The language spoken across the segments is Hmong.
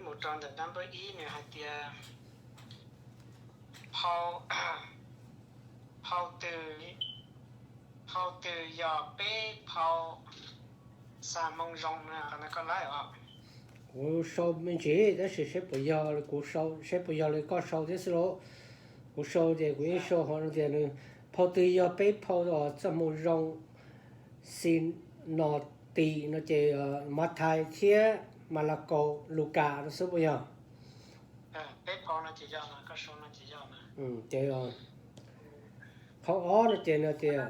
Mus rau ntawm number ib nws hais tias phau, phau twg, phau twg yog peb phau xa hmoo zoo no, qhov no koj laib os. Kuv sau me ntsis tab sis seb puas yog li kuv sau, seb puas yog li koj sau thiab xwb lauj. Kuv sau ces kuv yeej sau hov no tias nws phau twg yog peb phau uas xa hmoo zoo, Sinoptic no ces Mathais thiab Malakaus, Lukas no xwb puas yog? Ces qhov ob no ces nws tias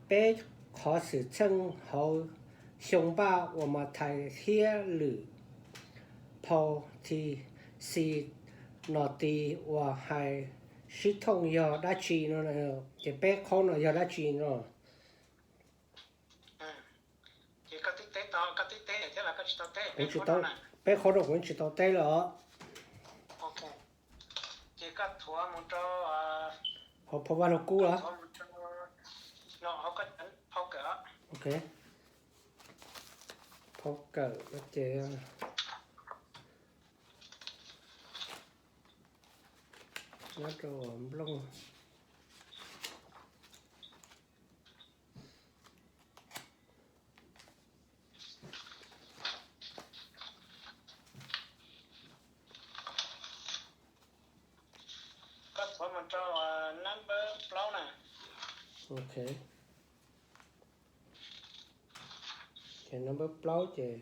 peb qhov xwm txheej hauv xyoo npaj uas Mathais thiab lwm phau Sinoptic uas hais sib thooj yog dab tsi no, ces peb qhov no yog dab tsi no? Peb qhov no kuv tsis tau teb lawm os. Hauv phau Vaj Lug Kub los? Phau kawm no ces nyob rau nplooj. Koj thuav mus rau number plaub na. Ok. Ces number plaub ces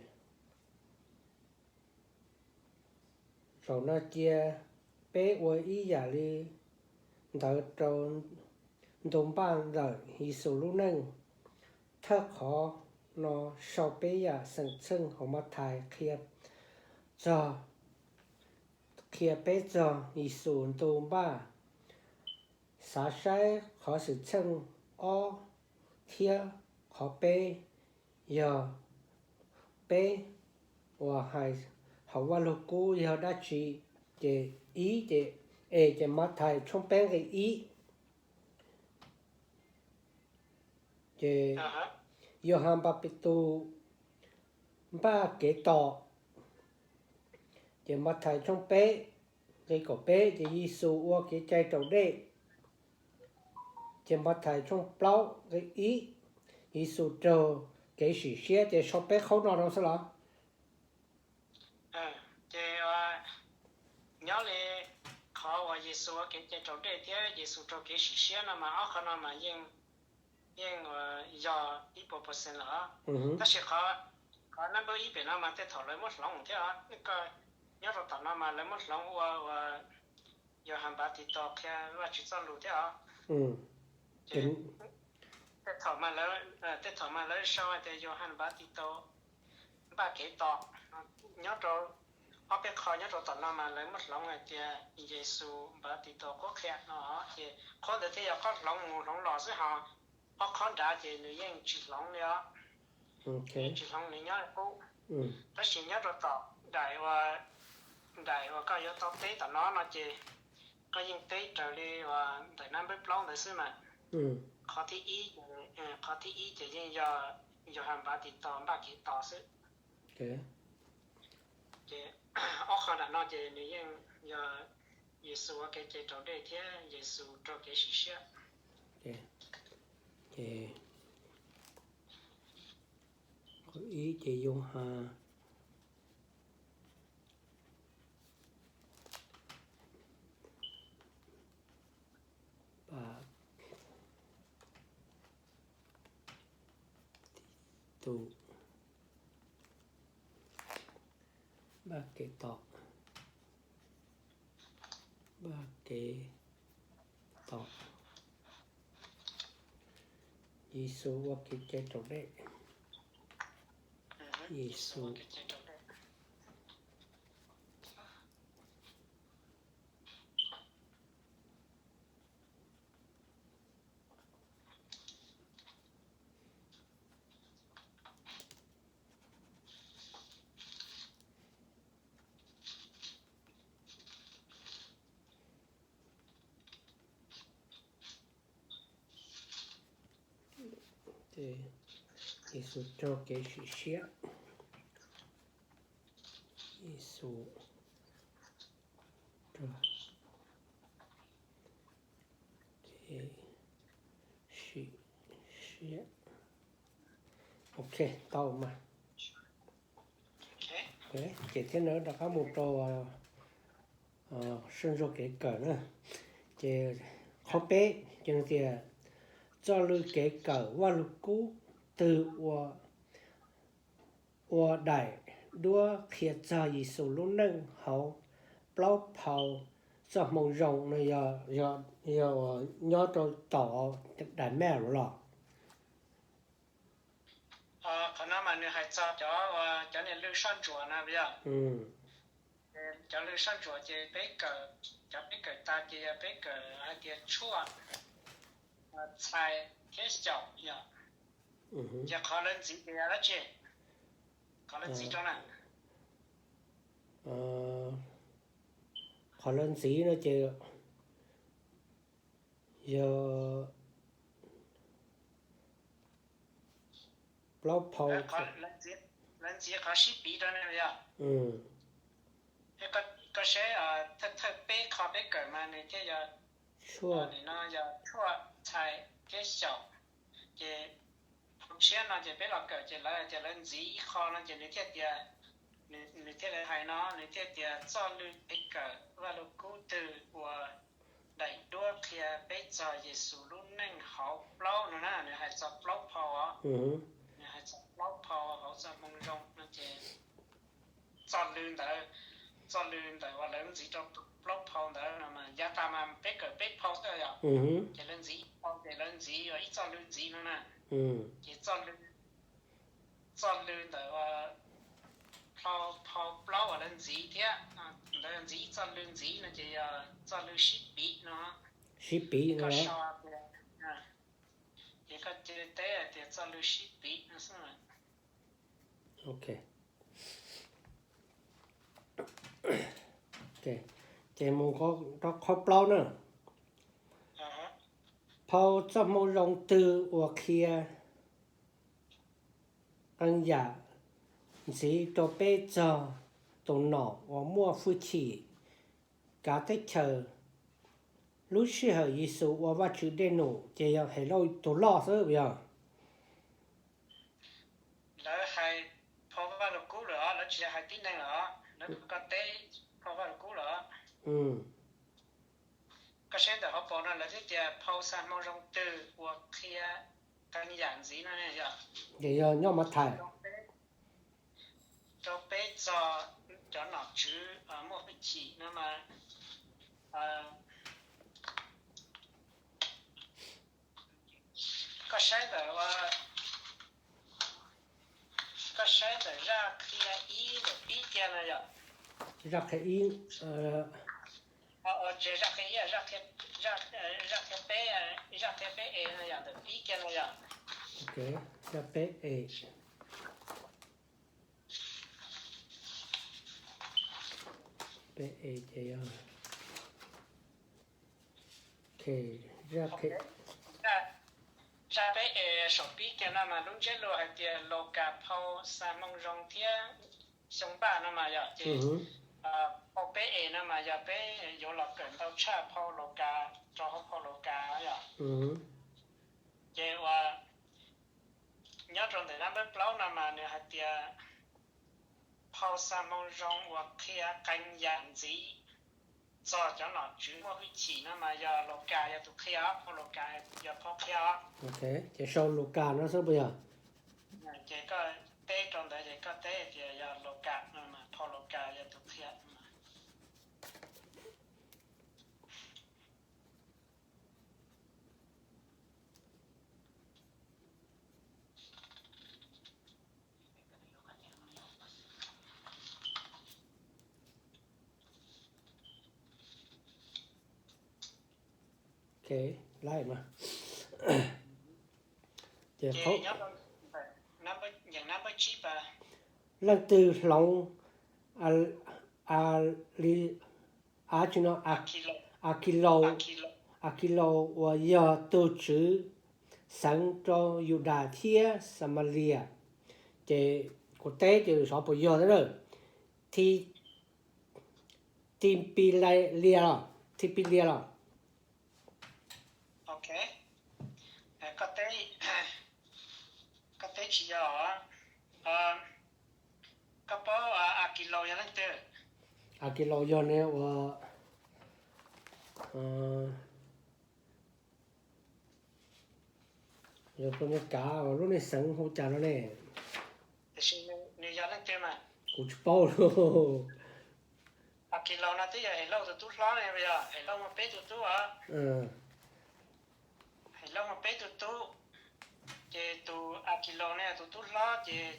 zaum no cia peb ua ib yam li ntawd rau ntu npaj ntawm Yexus lub neej. Thawj qhov no sau peb yam xwm txheej hauv Mathais qhia txog, qhia peb txog Yexus ntu npaj. Xav saib qhov xwm txheej ob thiab qhov peb yog peb uas hais hauv Vaj Lug Kub yog dab tsi? Ces ib ces, es ces Mathais tshooj peb nqe ib, ces Yauhas Npatitus npaj kev tom. Ces Mathais tshooj peb nqe kaum peb ces Yexus ua kev cai raus dej. Ces Mathais tshooj plaub nqe ib, Yexus raug kev sim siab. Ces sau peb qhov no rau xwb los? Ces nyob li qhov uas Yexus ua kev cai raus dej thiab Yexus raug kev sim siab no mas ob qhov no mas yeej, yeej yog ib puas percent lawm. Tab sis qhov number ib pem no mas tej thaum lawv muab hloov thiab os. Nyob rau tom no mas lawv muab hloov ua uas Yauhas Npatitus qhia Vajtswv txoj lus thiab os. Tej thaum mas lawv, tej thaum mas lawv sau hais tias Yauhas Npatitus npaj kev tom. Nyob rau ob peb qho nyob rau tom no mas lawv muab hloov hais tias Yexus Npatitus qhuab qhia no, ces qhov ntawd thiaj yog qhov hloov mus hloov los xwb, ho ob qhov nrad ces nws yeej tsis hloov li os. Yeej tsis hloov, nws nyob qub. Tab sis nyob rau tom daim uas, daim uas koj yuav tau teb tom no no ces koj yeej teb raws li uas ntawm number plaub ntawd xwb mas. Qhov thib ib, qhov thib ib ces yeej yog Yauhas Npatitus npaj kev tom xwb. Ces ob qho nram no ces nws yeej yog Yexus ua kev cai raus dej thiab Yexus raug kev sim siab. Ces qhov ib ces Yauhas Npatitus npaj kev tom, npaj kev tom. Yexus ua kev cai raus dej. Yexus Ces Yexus raug kev sim siab. Yexus rau kev sim siab. Ok, tau mas. Ces thiab na, rov qab mus rau sab ntsuag kev kawm na. Ces qhov peb ces nws tias, txoj lw kev kawm Vaj Lug Kub twg ua, ua daim duab qhia txog Yexus lub neej hauv plaub phau txoj hmoo zoo no yog, yog nyob rau tom daim maj los? Qhov no mas nws hais txog cov, cov niag lw soj ntsuam no yog. Cov lw soj ntsuam ces peb kawm, cov peb kawm tas ces yog peb kawm hais tias tshuaj, txhais thiab xyaum yog. Ces qhov lawv ntxiv ces yog dab tsi? Qhov lawv ntxiv rau na. Qhov lawv ntxiv no ces yog plaub phau. Lawv ntxiv qhov sib piv rau na yog. Koj saib, thawj peb qho peb kawm mas nws thiaj yog tshuaj, no yog tshuaj, txhais thiab xyaum. Ces phau tshiab no ces peb los kawm ces lawv tias lawv ntxiv ib qho no ces nws thiaj tias, nws thiaj li hais no, nws thiaj tias txoj lw kev kawm Vaj Lug Kub twg ua daim duab qhia peb txog Yexus lub neej hauv plaub no na, nws hais txog plaub phau os. Nws hais txog plaub phau hauv txoj hmoo zoo no ces txoj lw ntawd, txoj lw ntawd uas lawv ntxiv rau plaub phau ntawd no mas yav tas mas peb kawm peb phau xwb yog. Ces lawv ntxiv ib phau ces lawv ntxiv ua ib txoj lw ntxiv no na. Ces txoj lw, txoj lw ntawd uas phau, phau plaub uas lawv ntxiv thiab, ntawd ntxiv ib txoj lw ntxiv no ces yog txoj lw sib piv no. Sib piv no. Koj so tias, ces koj cia li teb hais tias txoj lw sib piv no xwb. Ok. Ces mus rau qhov plaub na. Phau txoj hmoo zoo twg uas qhia qee yam ntxiv rau peb txog tus nom uas muaj hwj chim kav teb chaws lub sij hawm Yexus ua Vajtswv dej num, ces yog Helauj tus loj xwb yog. Lawv hais phau Vaj Lug Kub lawm os, lawv tsis yog hais tib neeg lawm os, lawv kom koj teb phau Vaj Lug Kub lawm os. Koj saib ntawm hauv paus no lawv thiaj tias phau xa hmoo zoo twg uas qhia qee yam ntxiv no ne yog. Ces yog nyob Mathais. Rau peb txog cov nom tswv muaj hwj chim no mas, koj saib ntawm, koj saib ntawm Zaj Qhia ib ntawm pib kiag no yog. Zaj Qhia ib, tsis, Zaj Qhia ib, Zaj Qhia peb, Zaj Qhia peb e no yog ntawm pib kiag no yog. Zaj peb e. Peb e ces yog, ok, Zaj Qhia, Zaj peb e saum pib kiag no mas lub ntsiab lus hais tias Laukas phau xa hmoo zoo thiab xyoo npaj no mas yog ces phau peb e no mas yog peb yuav los kawm ntau tshaj phau Laukas rau hauv phau Laukas yog. Ces uas nyob rau ntawm nab npawb plaub no mas nws hais tias phau xa hmoo zoo uas qhia qee yam ntxiv txog cov nom tswv muaj hwj chim no mas yog Laukas yog tus qhia os, phau Laukas yog phau qhia os. Ces sau Laukas no xwb puas yog? Ces koj teb rau ntawd ces koj teb tias yog Laukas no mas phau Laukas yog tus qhia. Ok, laij mas. Ces leej twg hloov a, a, li, a, tsis no, Akilaus, Akilaus uas yog tug tswv xeev rau Yudas thiab Xamalias. Ces kuv teb ces xyov puas yog thiab na. Thi Tibirias, Tibirias los? Ok. Koj teb, koj teb tsis yog. Koj paub Akilaus yog leej twg? Akilaus yog ne uas yog puas ne kav lub neej xeev hu cas no ne? Tiam sis nws yog leej twg mas? Kuv tsis paub li. Akilaus no twb yog Helauj tus tub hlob ne, yog Helauj muaj peb tug tub os. Helauj muaj peb tug tub, ces tus Akilaus no yog tus tub hlob, ces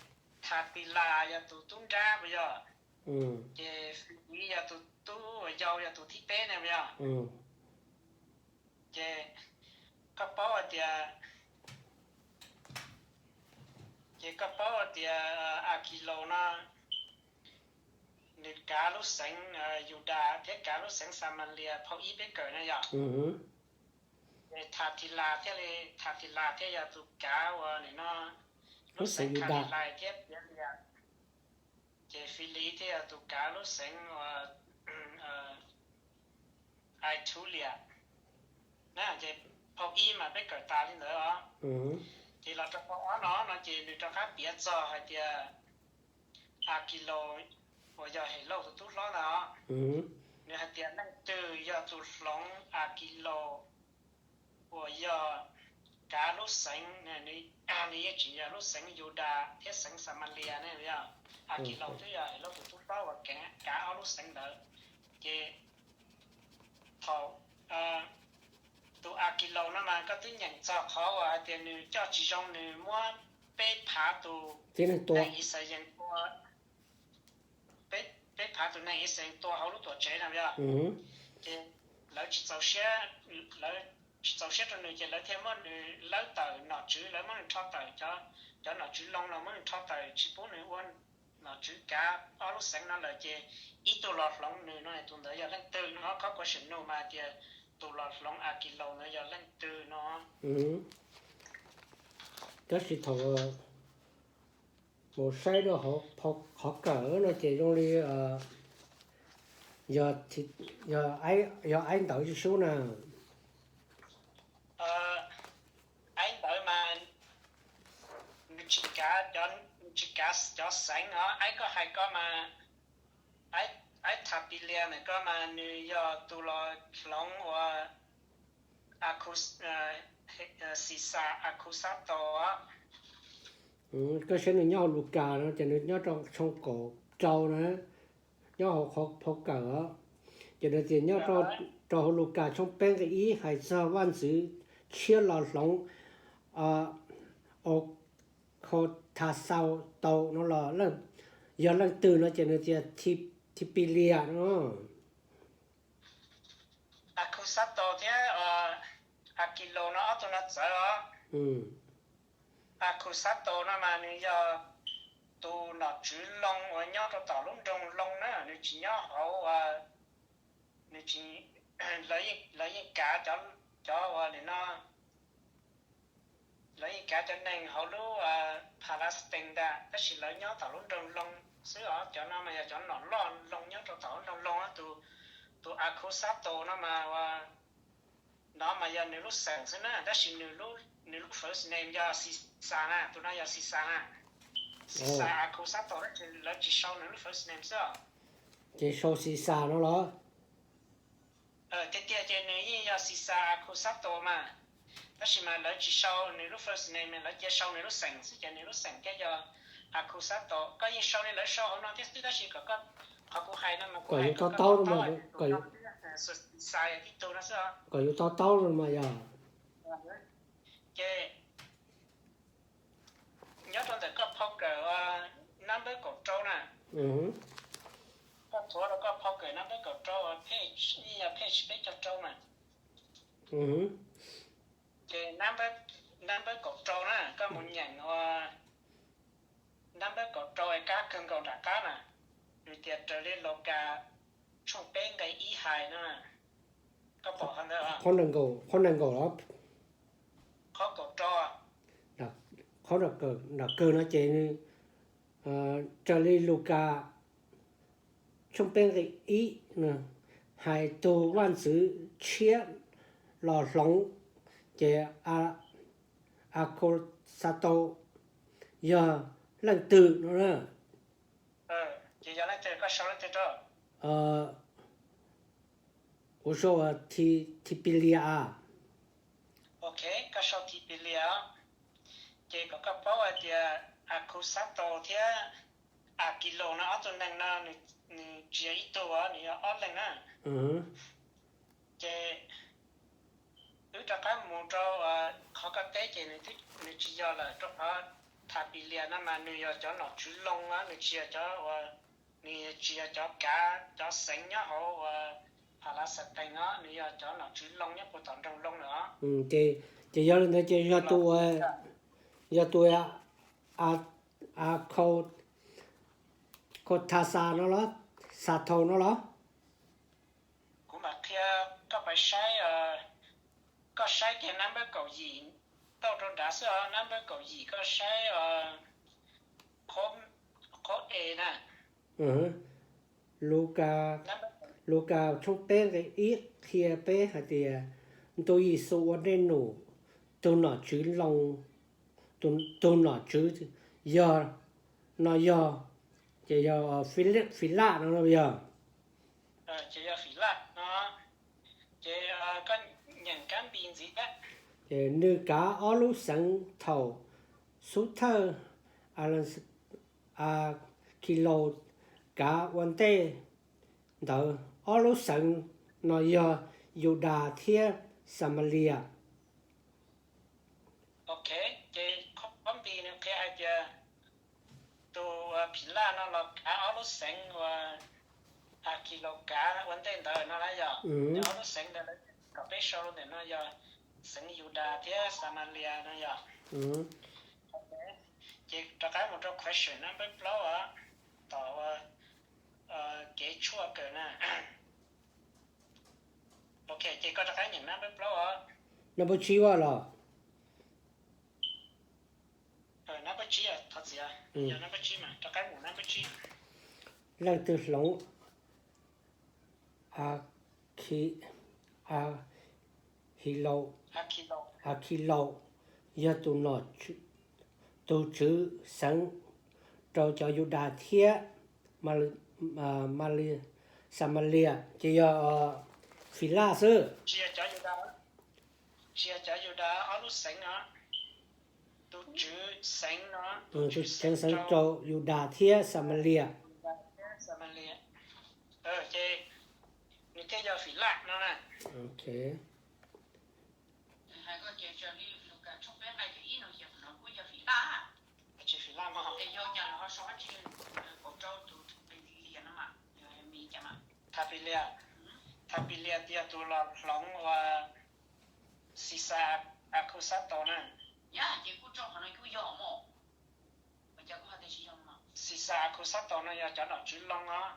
Thatilas yog tus tub nrab puas yog? Ces Filiv yog tus tub uas yau, yog tus thib peb ne puas yog? Ces koj paub hais tias, ces koj paub hais tias Akilaus no nws kav lub xeev Yudas thiab kav lub xeev Xamalias phau ib peb kawm na yog? Ces Thatilas thiaj li, Thatilas thiaj yog tus kav uas nim no lub xeev Kalilais thiab Piav Lias. Ces Filiv thiaj yog tus kav lub xeev uas Aithulias na, ces phau ib mas peb kawm tas li ntawd os. Ces los rau phau ob no no ces nws rov qab piav txog hais tias Akilaus uas yog Helauj tus tub hlob ntawd os, nws hais tias leej twg yog tus hloov Akilaus uas yog kav lub xeev, nws yeej tseem yog lub xeev Yudas thiab xeev Xamalias ne, yog Akilaus twb yog Helauj tus tub hlob uas kav ob lub xeev ntawd. Ces thaum tus Akilaus no mas koj twb nyeem txog qhov uas hais tias nws coj tsis zoo, nws muab peb phav tus neeg Yixalayees tua, peb phav tus neeg Yixalayees tua hauv lub tuam tsev no yog. Ces lawv tsis txaus siab, lawv tsis txaus siab rau nws ces lawv thiaj muab nws lawb tawm nom tswv, lawv muab nws rho tawm, cov nom tswv loo los muab nws rho tawm tsis pub nws ua nom tswv kav ob lub xeev no lawm ces ib tug los hloov nws no, tus ntawd yog leej twg no? Qhov question no mas tias tus los hloov Akilaus ntawd yog leej twg no? Tab sis thaum mus saib rau qhov kawm no ces zoo li yog aib ntawv tsis sub na. Aib ntawv mas nws tsis kav, nws tsis kav cov xeev os. Aib koj hais koj mas, aib Thapilias ntawm koj mas nws yog tus los hloov uas Xixas Akhuxatos. Koj saib nws nyob hauv Lukas no ces nws nyob rau tshooj kaum rau na, nyob hauv qhov phau kawm os. Ces nws tias nyob rau hauv Lukas tshooj peb nqe ib hais txog vaj ntxwv tshiab los hloov Akhuthasaus no los yog leej twg no ces nws tias Thipilias no. Akhuxatos thiab Akilaus no ob tug no txawv os. Akhuxatos no mas nws yog tus nom tswv loo uas nyob rau tom lub nroog loo na, nws tsis nyob hauv, nws tsis, lawv yeej kav cov uas nim no, lawv yeej kav cov neeg hauv lub Palestine ntag, tab sis lawv nyob tom lub nroog loo xwb os. Cov no mas yog cov nom loj loo nyob rau tom lub nroog loo. Tus Akhuxatos no mas ua, no mas yog nws lub xeem xwb na, tab sis nws lub first name yog Xixas na, tus no yog Xixas na. Xixas Akhuxatos, tab sis lawv tsis sau nws lub first name xwb os. Ces sau Xixas no los? Tiag tiag ces nws yeej yog Xixas Akhuxatos mas, tab sis mas lawv tsis sau nws lub first name, lawv cia sau nws lub xeem xwb ces nws lub xeem thiaj yog Akhuxatos. Koj yeej sau li lawv sau hauv no thiab xwb, tab sis kom koj, qhov kuv hais no mas kom yus to taub, Xixas tib tug no xwb. Kom yus to taub no mas yog. Ces nyob rau ntawm koj phau kawm number kaum rau na, koj thuav rau koj phau kawm number kaum rau, page, yeej yog page peb caug rau mas. Ces number kaum rau na, koj mus nyeem ua number kaum rau es kab kawg nkaus nram qab na, nws tias raws li Lukas tshooj peb nqe ib hais no. Koj pom qhov ntawd? Qhov nees nkaum los? Qhov kaum rau. Qhov nram kawg no ces raws li Lukas tshooj peb nqe ib, hais tug vaj ntxwv tshiab los hloov, ces Akhuxato yog leej twg no na? Ces yog leej twg, koj sau leej twg rau? Kuv sau Tipilia. Ok, koj sau Tipilia os. Ces kom koj paub hais tias Akhuxato thiab Akilo no ob tug neeg no nws tsis yog ib tug, nws yog ob leeg na. Ces wb rov qab mus rau qhov koj teb ces nws tsis yog lawm, rau qhov Tipilia no mas nws yog cov nom tswv Loos, nws tsis yog cov uas, nws tsis yog cov kav cov xeev nyob hauv uas Palaxatees os, nws yog cov nom tswv Loos nyob puag tom nroog Loos lawm os. Ces yog li ntawd ces yog tus, yog tus Akhothasa no los, Xathau no los? Kuv mam qhia koj pais saib, koj saib kiag number kaum yim tauj rau nrad xwb os, number kaum yim koj saib qhov e na. Lukas, Lukas tshooj peb nqe ib qhia peb hais tias ntuj Yexus ua dej num, tus nom tswv Loos, tus nom tswv yog, no yog, ces yog Filaj no yog. Ces yog Filaj no, ces koj nyeem kab npis ntxiv thiab. Ces nws kav ob lub xeev thaum xub thawj Akhilaus kav ua ntej ntawd. Ob lub xeev no yog Yudas thiab Xamalias. Ok, ces qhov npis nws qhia hais tias tus Philaj no los kav ob lub xeev uas Akhilaus kav ua ntej ntawd no na yog, ob lub xeev ntawd kom peb sau ntawm no yog xeev Yudas thiab Xamalias no yog. Ces rov qab mus rau question number plaub os, tom kev tshuaj kawm na. Ok, ces koj rov qab nyeem number plaub os. Number tsib los? Number tsib, thov txim, yog number tsib mas rov qab nyeem number tsib. Leej twg hloov Akhilaus? Akhilaus yog tus tswv xeev rau cov Yudas thiab Xamalias, ces yog Filaj xwb. Tsis yog cov Yudas ob lub xeev no, tus tswv xeev no, tus tswv xeev rau Yudas thiab Xamalias. Ces nws thiaj yog Filaj no na. Tsis Filaj mas Thapilia, Thapilia yog tus los hloov uas Xixas Akhuxatos na. Xixas Akhuxatos no yog cov nom tswv Loos os.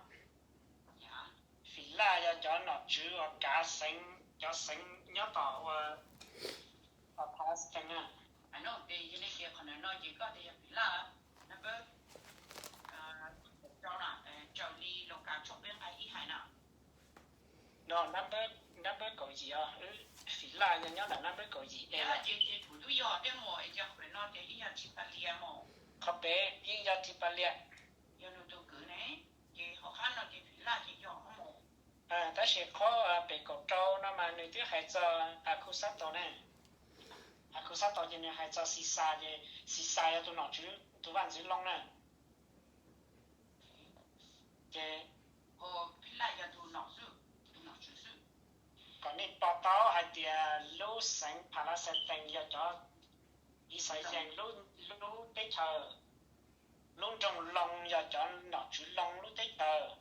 Filaj yog cov nom tswv uas kav xeev, cov xeev nyob tom uas Palestine na. No, number kaum yim os, Filaj yog nyob ntawm number kaum yim. Qhov pem yeej yog Thapilia. Tab sis qhov pem kaum rau no mas nws twb hais txog Akhuxatos ne. Akhuxatos ces nws hais txog Xixas, ces Xixas yog tus nom tswv, tus vaj ntxwv Loos na. Ces kom nej pom tau hais tias lub xeev Palaxatees yog cov Yixalayees lub teb chaws, lub nroog Loos yog cov nom tswv Loos lub teb chaws.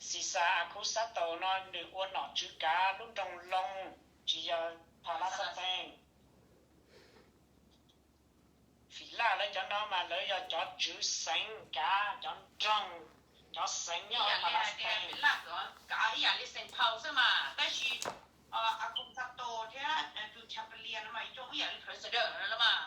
Xixas Akhuxatos no nws ua nom tswv kav lub nroog Loos, tsis yog Palaxatees. Filaj lawv cov no mas lawv yog cov tswv xeev kav cov nroog, cov xeev nyob Palaxatees. Kav ib yam li Xeem Phau xwb mas, tab sis Akhuxatos thiab tus Thapilia no mas coj ib yam li president no los mas.